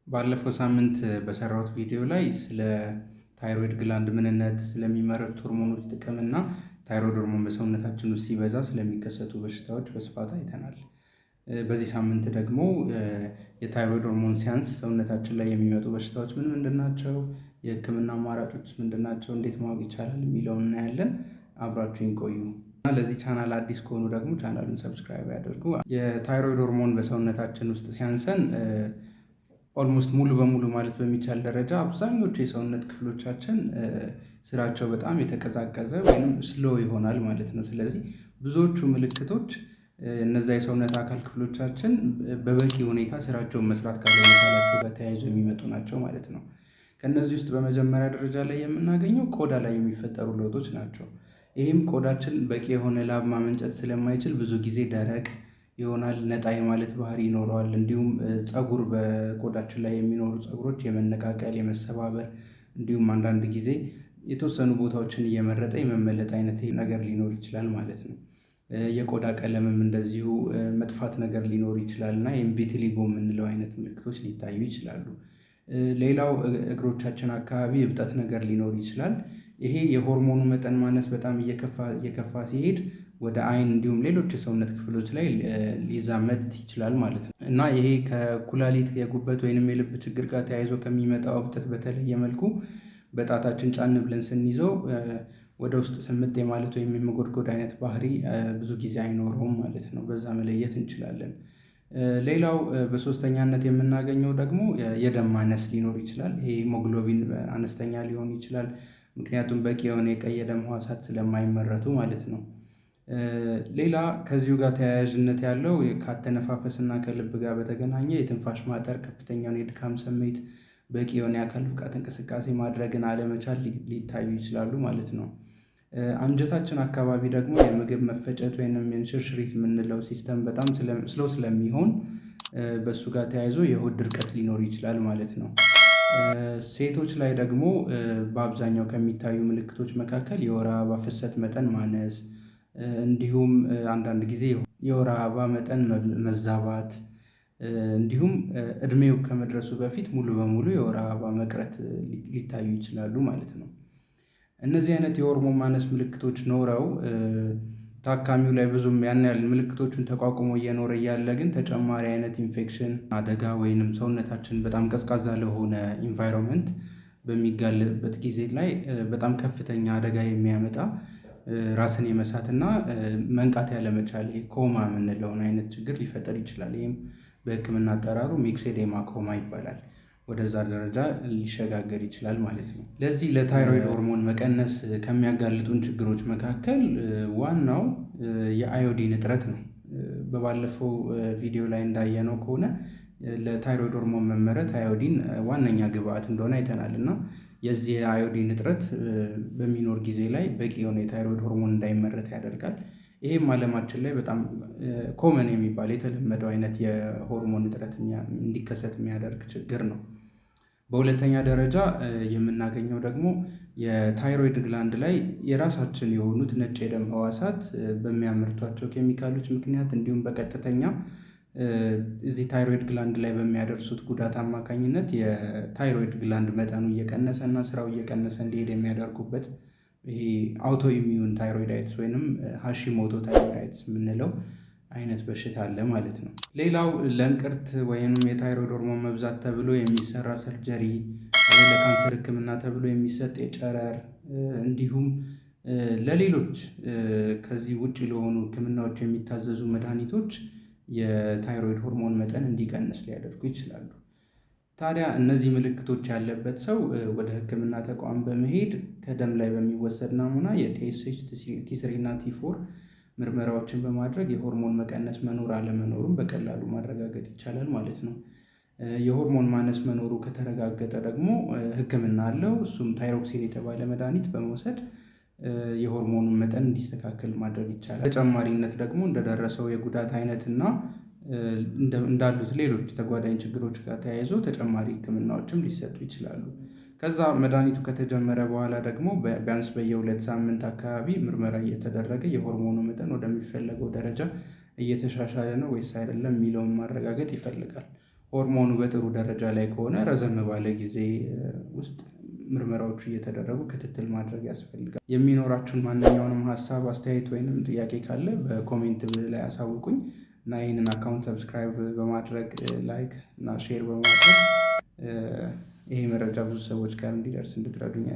ባለፈው ሳምንት በሰራሁት ቪዲዮ ላይ ስለ thyroid gland ምንነት፣ ስለሚመረቱ ሆርሞኖች ጥቅም እና ታይሮይድ ሆርሞን በሰውነታችን ውስጥ ሲበዛ ስለሚከሰቱ በሽታዎች በስፋት አይተናል። በዚህ ሳምንት ደግሞ የታይሮይድ ሆርሞን ሲያንስ ሰውነታችን ላይ የሚመጡ በሽታዎች ምን ምንድን ናቸው፣ የህክምና አማራጮች ምንድን ናቸው፣ እንዴት ማወቅ ይቻላል የሚለውን እናያለን። አብራችሁኝ ቆዩ። እና ለዚህ ቻናል አዲስ ከሆኑ ደግሞ ቻናሉን subscribe ያድርጉ። የታይሮይድ ሆርሞን በሰውነታችን ውስጥ ሲያንሰን almost ሙሉ በሙሉ ማለት በሚቻል ደረጃ አብዛኞቹ የሰውነት ክፍሎቻችን ስራቸው በጣም የተቀዛቀዘ ወይም slow ይሆናል ማለት ነው። ስለዚህ ብዙዎቹ ምልክቶች እነዛ የሰውነት አካል ክፍሎቻችን በበቂ ሁኔታ ስራቸውን መስራት ካለመቻላቸው ጋር ተያይዞ የሚመጡ ናቸው ማለት ነው። ከእነዚህ ውስጥ በመጀመሪያ ደረጃ ላይ የምናገኘው ቆዳ ላይ የሚፈጠሩ ለውጦች ናቸው። ይህም ቆዳችን በቂ የሆነ ላብ ማመንጨት ስለማይችል ብዙ ጊዜ ደረቅ ይሆናል፣ ነጣ የማለት ባህሪ ይኖረዋል። እንዲሁም ፀጉር በቆዳችን ላይ የሚኖሩ ፀጉሮች የመነቃቀል፣ የመሰባበር እንዲሁም አንዳንድ ጊዜ የተወሰኑ ቦታዎችን እየመረጠ የመመለጥ አይነት ነገር ሊኖር ይችላል ማለት ነው። የቆዳ ቀለምም እንደዚሁ መጥፋት ነገር ሊኖር ይችላል እና ይህም vitiligo የምንለው አይነት ምልክቶች ሊታዩ ይችላሉ። ሌላው እግሮቻችን አካባቢ እብጠት ነገር ሊኖር ይችላል። ይሄ የሆርሞኑ መጠን ማነስ በጣም እየከፋ እየከፋ ሲሄድ ወደ አይን እንዲሁም ሌሎች የሰውነት ክፍሎች ላይ ሊዛመት ይችላል ማለት ነው እና ይሄ ከኩላሊት፣ የጉበት ወይንም የልብ ችግር ጋር ተያይዞ ከሚመጣው እብጠት በተለየ መልኩ በጣታችን ጫን ብለን ስንይዘው ወደ ውስጥ ስምጥ የማለት ወይም የመጎድጎድ አይነት ባህሪ ብዙ ጊዜ አይኖረውም ማለት ነው። በዛ መለየት እንችላለን። ሌላው በሶስተኛነት የምናገኘው ደግሞ የደም ማነስ ሊኖር ይችላል። ይሄ ሂሞግሎቢን አነስተኛ ሊሆን ይችላል። ምክንያቱም በቂ የሆነ የቀይ የደም ህዋሳት ስለማይመረቱ ማለት ነው። ሌላ ከዚሁ ጋር ተያያዥነት ያለው ከአተነፋፈስና ከልብ ጋር በተገናኘ የትንፋሽ ማጠር፣ ከፍተኛውን የድካም ስሜት፣ በቂ የሆነ የአካል ብቃት እንቅስቃሴ ማድረግን አለመቻል ሊታዩ ይችላሉ ማለት ነው። አንጀታችን አካባቢ ደግሞ የምግብ መፈጨት ወይንም የእንሽርሽሪት የምንለው system በጣም slow ስለሚሆን በእሱ ጋር ተያይዞ የሆድ ድርቀት ሊኖር ይችላል ማለት ነው። ሴቶች ላይ ደግሞ በአብዛኛው ከሚታዩ ምልክቶች መካከል የወር አበባ ፍሰት መጠን ማነስ፣ እንዲሁም አንዳንድ ጊዜ የወር አበባ መጠን መዛባት፣ እንዲሁም እድሜው ከመድረሱ በፊት ሙሉ በሙሉ የወር አበባ መቅረት ሊታዩ ይችላሉ ማለት ነው። እነዚህ አይነት የሆርሞን ማነስ ምልክቶች ኖረው ታካሚው ላይ ብዙም ያን ያህል ምልክቶቹን ተቋቁሞ እየኖረ እያለ ግን ተጨማሪ አይነት ኢንፌክሽን አደጋ ወይንም ሰውነታችን በጣም ቀዝቃዛ ለሆነ environment በሚጋለጥበት ጊዜ ላይ በጣም ከፍተኛ አደጋ የሚያመጣ ራስን የመሳትና መንቃት ያለመቻል ኮማ የምንለውን አይነት ችግር ሊፈጠር ይችላል። ይህም በሕክምና አጠራሩ myxedema coma ይባላል። ወደዛ ደረጃ ሊሸጋገር ይችላል ማለት ነው። ለዚህ ለታይሮይድ ሆርሞን መቀነስ ከሚያጋልጡን ችግሮች መካከል ዋናው የአዮዲን እጥረት ነው። በባለፈው ቪዲዮ ላይ እንዳየነው ከሆነ ለታይሮይድ ሆርሞን መመረት አዮዲን ዋነኛ ግብአት እንደሆነ አይተናል እና የዚህ የአዮዲን እጥረት በሚኖር ጊዜ ላይ በቂ የሆነ የታይሮይድ ሆርሞን እንዳይመረት ያደርጋል። ይሄም ዓለማችን ላይ በጣም common የሚባል የተለመደው አይነት የሆርሞን እጥረት እንዲከሰት የሚያደርግ ችግር ነው። በሁለተኛ ደረጃ የምናገኘው ደግሞ የ thyroid gland ላይ የራሳችን የሆኑት ነጭ የደም ህዋሳት በሚያመርቷቸው ኬሚካሎች ምክንያት እንዲሁም በቀጥተኛ እዚህ thyroid gland ላይ በሚያደርሱት ጉዳት አማካኝነት የ thyroid gland መጠኑ እየቀነሰ እና ስራው እየቀነሰ እንዲሄድ የሚያደርጉበት ይሄ autoimmune thyroiditis ወይንም Hashimoto thyroiditis የምንለው አይነት በሽታ አለ ማለት ነው። ሌላው ለእንቅርት ወይንም የታይሮይድ ሆርሞን መብዛት ተብሎ የሚሰራ surgery፣ ለካንሰር ሕክምና ተብሎ የሚሰጥ የጨረር እንዲሁም ለሌሎች ከዚህ ውጭ ለሆኑ ሕክምናዎች የሚታዘዙ መድኃኒቶች የታይሮይድ ሆርሞን መጠን እንዲቀንስ ሊያደርጉ ይችላሉ። ታዲያ እነዚህ ምልክቶች ያለበት ሰው ወደ ሕክምና ተቋም በመሄድ ከደም ላይ በሚወሰድ ናሙና የ TSH፣ T3 እና T4 ምርመራዎችን በማድረግ የሆርሞን መቀነስ መኖር አለመኖሩን በቀላሉ ማረጋገጥ ይቻላል ማለት ነው። የሆርሞን ማነስ መኖሩ ከተረጋገጠ ደግሞ ሕክምና አለው። እሱም thyroxine የተባለ መድኃኒት በመውሰድ የሆርሞኑን መጠን እንዲስተካከል ማድረግ ይቻላል። ተጨማሪነት ደግሞ እንደደረሰው የጉዳት አይነት እና እንዳሉት ሌሎች ተጓዳኝ ችግሮች ጋር ተያይዞ ተጨማሪ ሕክምናዎችም ሊሰጡ ይችላሉ። ከዛ መድኃኒቱ ከተጀመረ በኋላ ደግሞ ቢያንስ በየ2 ሳምንት አካባቢ ምርመራ እየተደረገ የሆርሞኑ መጠን ወደሚፈለገው ደረጃ እየተሻሻለ ነው ወይስ አይደለም የሚለውን ማረጋገጥ ይፈልጋል። ሆርሞኑ በጥሩ ደረጃ ላይ ከሆነ ረዘም ባለ ጊዜ ውስጥ ምርመራዎቹ እየተደረጉ ክትትል ማድረግ ያስፈልጋል። የሚኖራችሁን ማንኛውንም ሀሳብ፣ አስተያየት ወይንም ጥያቄ ካለ በ comment ላይ አሳውቁኝ እና ይህንን account subscribe በማድረግ፣ like እና share በማድረግ ይሄ መረጃ ብዙ ሰዎች ጋር እንዲደርስ እንድትረዱኝ።